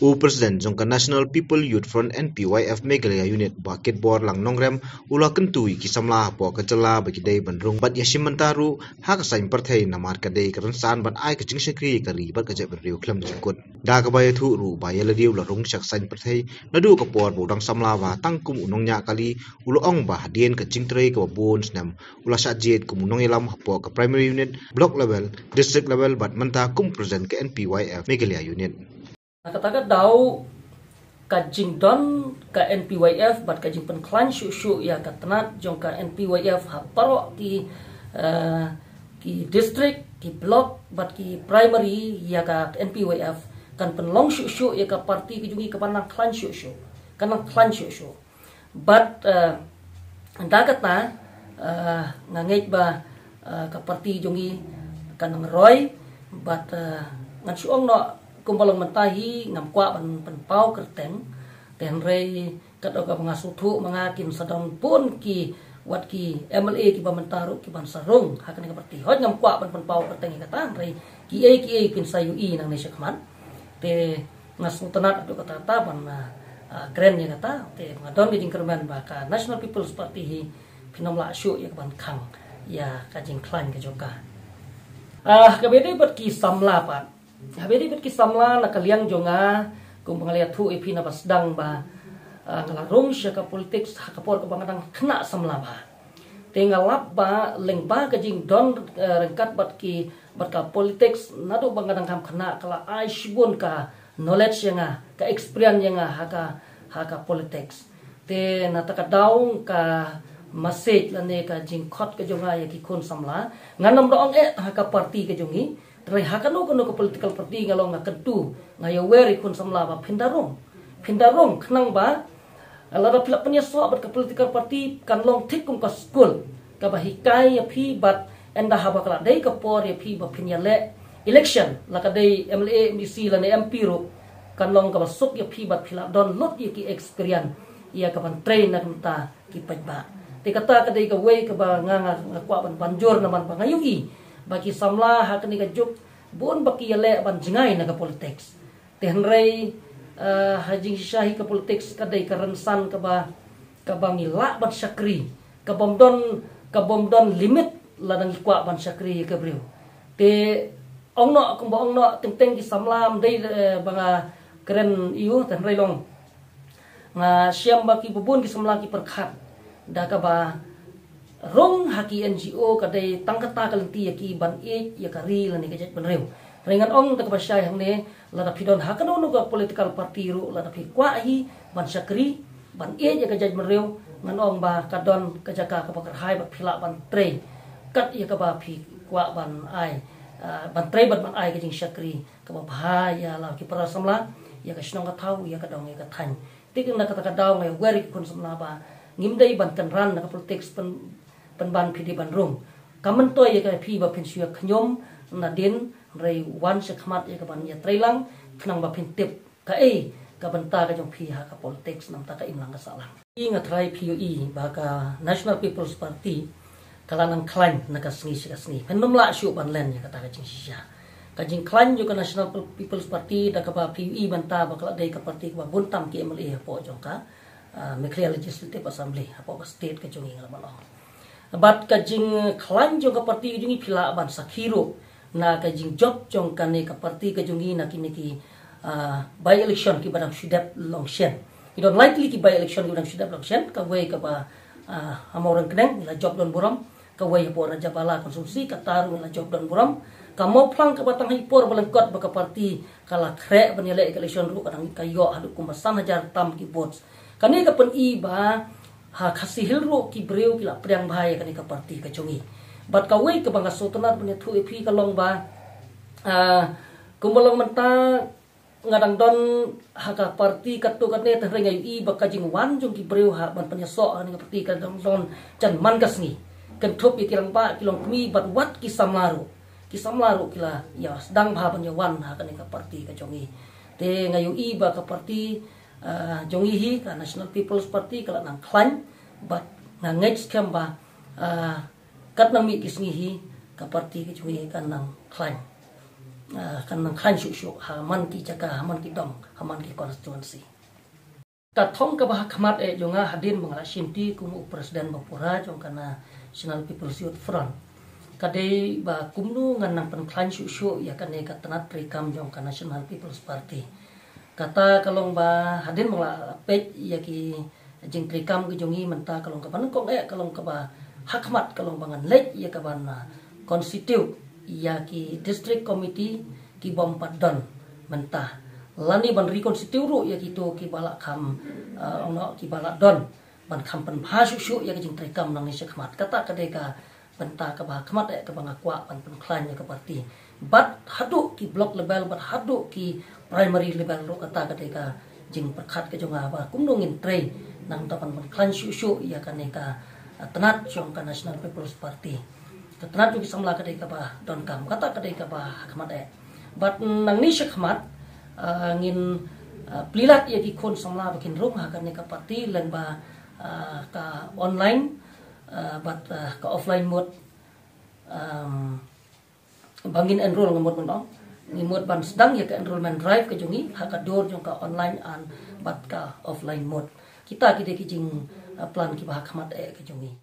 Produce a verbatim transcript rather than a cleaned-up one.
U President jong ka National People Youth Front N P Y F Meghalaya Unit, Bah Kitbor Lang Nongrem, u la kyntu ïa ki samla hapoh ka jylla ba ki dei ban rung bad ïa shim bynta ruh ha ka saiñ pyrthei namar ka dei ka rynsan ban ai ka jingshakri ïa ka ri bad ka jaitbynriew khlem jingkut. Da kaba ïathuh ruh ba ïa lade u la rung sha ka saiñ pyrthei naduh ka por ba u dang samla, ba tang kum u nongñiah kali, u la ong ba hadien ka jingtrei kaba bun snem, u la shah jied kum u nongïalam hapoh ka primary unit, block level, district level bad mynta kum president ka N P Y F Meghalaya Unit. Na kata ka daw, ka jingdon ka N P Y F bad ka jingpynkhlaiñ shuh shuh ïa ka tnat jong ka N P Y F ha baroh ki, eh, ki district, ki block bad ki primary ïa ka N P Y F kan pynlong shuh shuh ïa ka parti ka jong ngi kaban nang khlaiñ shuh shuh. Kan nang khlaiñ shuh shuh. Bad, eh, da kata, eh, nga ngeit ba, eh, ka parti jong ngi kan nang roi, bad, eh, ngan shu ong noh kumba long mynta hi ngam kwah ban pynpaw kyrteng, te hynrei katba nga sngewthuh ma nga kin sa don bun ki, wat ki M L A kiba mynta ruh kiban sa rung ha kane ka parti. Hooid ngam kwah ban pynpaw kyrteng ïa kata, hynrei kiei kiei kin sa ïohi nangne shakhmat. Te nga sngewtynnat haduh katta katta ban, ah, ah, kren ïa kata. Te nga don ka jingkyrmen ba ka National People's Party hi phin ym lah shuh ïa kaban khang ïa ka jingkhlaiñ ka jong ka. Ah, kaba ïadei bad ki samla pat. Kaba ïadei bad ki samla, na ka liang jong nga, kumba nga la ïathuh ïa phi naba sdang ba, ah, nga la rung sha ka politics ha ka por kaba nga dang khynnah samla bha. Te nga lap ba lyngba ka jingdon, eh, ryngkat bad ki, bad ka politics naduh ba nga dang kham khynnah, ka la ai shibun ka knowledge ïa nga, ka experience ïa nga ha ka, ha ka politics. Te na kata ka daw ka message lane ka jingkhot ka jong nga ïa ki khun samla, ngan ym da ong eh tang ha ka parti ka jong ngi, hynrei ha kano kano ka political party nga long, nga kyntu, nga ïawer ïa ki khun samla ba phin da rung. Phin da rung khnang ba lada phi la pynïasoh bad ka political party kan long thik kum ka skul kaba hikai ïa phi, bad ynda haba ka la dei ka por ïa phi ba phin ïaleh election, la ka dei M L A, M D C lane M P ruh, kan long kaba suk ïa phi bad phi la don lut ïa ki experience ïa kaban trei na ka bynta ki paidbah. Te kata ka dei kawei kaba nga, nga, nga kwah ban banjur namar ba nga ïohi ba ki samla ha kane ka juk bun ba ki ïaleh ban jngai na ka politics. Te hynrei, eh, ha jingshisha hi ka politics ka dei ka rynsan kaba, kaba ngi lah ban shakri, kabym don, kabym don limit lada ngi kwah ban shakri ïa ka briew. Te ong noh kumba ong noh, teng teng ki samla ym dei, eh, ba nga kren ïa u, te hynrei long nga shem ba ki bun ki samla ki pyrkhat da kaba rung ha ki N G O ka dei tang kata ka lynti ïa ki ban ïeit ïa ka ri lane ka jaitbynriew. Hynrei ngan ong da kaba shai hangne, lada phi don ha kano kano ka political party ruh, lada phi kwah hi ban shakri, ban ïeit ïa ka jaitbynriew, ngan ong ba ka don ka jaka kaba kyrhai ba phi lah ban trei kat ïa kaba phi kwah ban ai, ah, ban trei bad ban ai ka jingshakri kaba bha ïa la ki para samla, ïa ka shnong ka thaw, ïa ka dong ïa ka thaiñ. Te na kata ka daw nga ïawer ïa ki khun samla ba ngim dei ban kynran na ka politics pyn, pynban phi dei ban rung. Kam myntoi ïa ka phi ba phin shu ïa khñium nadien, hynrei wan shakhmat ïa kaban ïatrei lang khnang ba phin tip kaei ka bynta ka jong phi ha ka politics namar ka imlang ka sahlang. Nga tharai phi ïohi ba ka National People's Party ka la nang khlaiñ na ka sngi sha ka sngi. Phin ym lah shuh ban len ïa kata ka jingshisha. Ka jingkhlaiñ jong ka National People's Party da kaba phi ïohi mynta ba ka la dei ka party kaba bun tam ki M L A hapoh jong ka, ah, Meghalaya Legislative Assembly, hapoh ka state ka jong ngi nga lah ban ong. Bad ka jingkhlaiñ jong ka party ka jong ngi phi lah ban sakhi ruh na ka jingjop jong kane ka party ka jong ngi na kine ki, ah, by election kiba dang shu dep long shen. Ngi don lai tylli ki by election kiba dang shu dep long shen, kawei kaba, ah, ha Mawryngkneng ngi la jop don burom, kawei hapoh Rajabala constituency, kata ruh ngi la jop don burom. Ka Mawphlang kaba tang ha i por ba lyngkot ba ka party ka la khreh ban ïaleh ka election ruh ka dang ka ïoh haduh kumba san hajar tam ki votes. Kane ka pyni ba ha Khasi Hills ruh ki briew ki la pdiang bha ïa kane ka party ka jong ngi. Bad kawei kaba nga sngewtynnat ban ïathuh ïa phi ka long ba, ah, kumba long mynta nga dang don ha ka party katto katne, te hynrei nga ïohi ba ka jingwan jong ki briew ha ban pynïasoh ha kane ka party ka dang don jan man ka sngi. Kynthup ïa ki rangbah, ki longkmie bad wat ki samla ruh. Ki samla ruh ki la ïa sdang bha ban ïa wan ha kane ka party ka jong ngi. Te nga ïohi ba ka party, ah, jong ngi hi ka National People's Party ka la nang khlaiñ bad nga ngeit skhem ba, ah, kat nang mih ki sngi hi ka party ka jong ngi kan nang khlaiñ. kan nang khlaiñ shuh shuh ha man ki jaka, ha man ki dong, ha man ki constituency. Ka thong kaba hakhmat eh jong nga hadien ba nga la shimti kum u president ba pura jong ka National People's Youth Front ka dei ba kumno ngan nang pynkhlaiñ shuh shuh ïa kane ka tnat treikam jong ka National People's Party. Kata ka long ba hadien ba nga la peit ïa ki jingtreikam ki jong ngi mynta ka long kaba nyngkong eh ka long kaba hakhmat ka long ba ngan leit ïa kaban constitute ïa ki district committee ki bym pat don mynta, lane ban reconstitute ruh ïa kito kiba la kham, ong noh, kiba la don, ban kham pynbha shuh shuh ïa ka jingtreikam nangne shakhmat. Kata ka dei ka bynta kaba hakhmat eh kaba nga kwah ban pynkhlaiñ ïa ka party. Bad haduh ki block level, bad haduh ki primary level ruh, kata ka dei ka jingpyrkhat ka jong nga ba kumno ngin trei nangta ban pynkhlaiñ shuh shuh ïa kane ka tnat jong ka National People's Party. Ka tnat jong ki samla ka dei kaba donkam, kata ka dei kaba hakhmat eh. Bad nangne shakhmat ngin plie lad ïa ki khun samla ba kin rung ha kane ka party lyngba ka online bad ka offline mode. Ba ngin enroll, nga mut ban ong, ngi mut ban sdang ïa ka enrollment drive ka jong ngi ha ka dur jong ka online and bad ka offline mode. Kita ki dei ki jingplan kiba hakhmat eh ka jong ngi.